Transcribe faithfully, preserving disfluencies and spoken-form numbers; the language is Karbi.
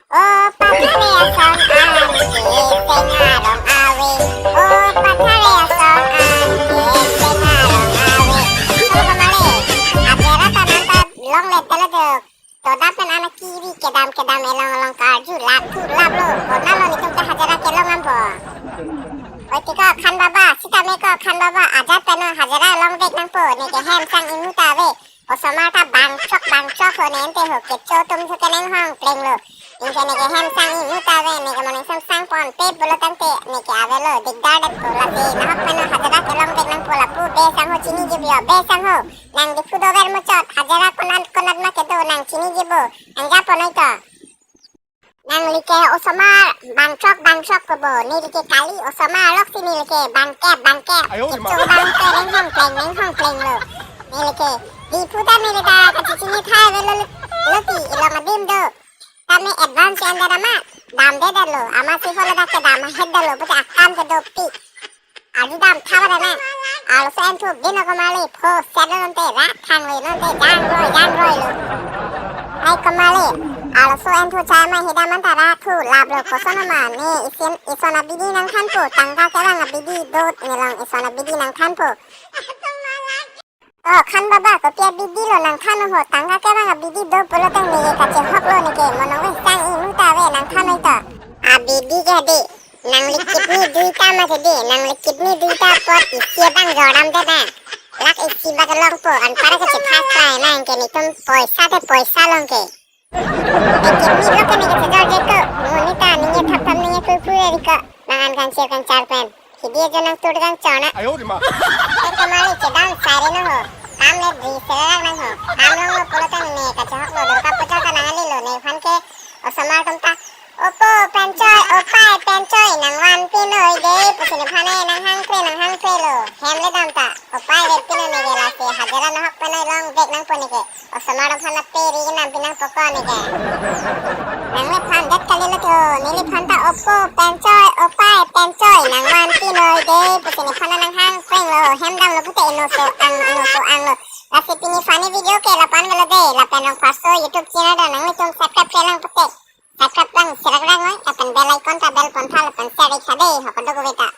O pathare ason an ke seng arong ave. O pathare ason an ke seng arong ave. Kopi male. Ajera ta nang ta longle tele do. Toda pen anak kiri kedam kedam elong elong karju lap thu lap lo. Konatlo netum ta hajira kelong dampo. Oi, tiko Khan Baba, sitame ko Khan Baba, ajat pen hajira longvek nangpo, neke hem sang imu ta ave. Osomar ta bangchok bangchok ho, ne ante ho, kecho atum thu kenang hong pleng lo. Anke neke hem sang imu ta ave, neke moning sang sang ponpe pulo tangte, neke avelo, dikdar detpo, lasi nahok pen hajira kelongvek nangpo lapu, be sang ho chini jibio, be sang ho. Nang Diphu dover muchot, hajira konat konat ma kedo, nang chini jibo, nang japo noi to. Nangli ke osomar bangchok bangchok kobo, neli ke kali osomar loksi neli ke bangkep bangkep. Ayo, ma. Kecho bang ke neng hong pleng, neng hong pleng lo. Neli ke Diphu ta neli ta kachechini thai avelo, loti ilong adim do. Tame advance anda dama, damde detlo, amatsi holo dak kedam ahet detlo, pute akam ke dopik. Arju dam tha ba dana. Arloso enthu bin ako mali pho set lo nonte rat thang lo nonte jang roi jang roi lo. Ai ko mali. Arloso enthu chai ma hidam anta rat thu lap lo, koson ma ne isin ison abidi nangthanpo, tangka kevang abidi dot nelong ison abidi nangthanpo. O Khan Baba, kopi abidi lo nangthan ho, tangka kevang abidi do pulo tang neke kachehok lo, neke monong ve sang imu ta ave nangthan noi to. Abidi ke de, nangli kidney duita mati de, nangli kidney duita apot isi abang jordam de na. Lakh isi bak longpo, anpar kachepha klai nang ke netum poisa te poisa long ke. Neke kidney lo ke neke chejor je ko. Monit ta neke thap thap neke phu phu eri ko. Nang an kangchir kangchar pen. Hidi ajo nang tur kangchor na. Ayo, di ma. Oi ko mali chedam sari no ho. Kam le dri selak nang ho. Kam long lo pulo tang ne kachehok lo, Durga Puja ta nang ali lo, nephan ke osomar atum ta. Opo penchoi, opai penchoi, nang vanpi noi de, pusi nephan nanghang pre, nanghang pre lo. Hem le dam ta. Opai de pino neke lasi hajira nahok pen longvek nangpo neke. Osomar aphan ape ri nang pinang poko neke. Nangliphan det kali lo to, neliphan ta opo penchoi, opai penchoi, nang vanpi noi de, pusi nephan nanghang preng lo, hem dam lo pute inoso ang, inoso ang lo. Lasi pini funny video ke lapu-an avelo de, lapen Rongpharso YouTube channel ta nanglitum subscribe klemkle lang pute. Subscribe lang, serak lang oi, lapen bell icon ta bell pon tha, lapen share ik tha de, ho kado kove ta.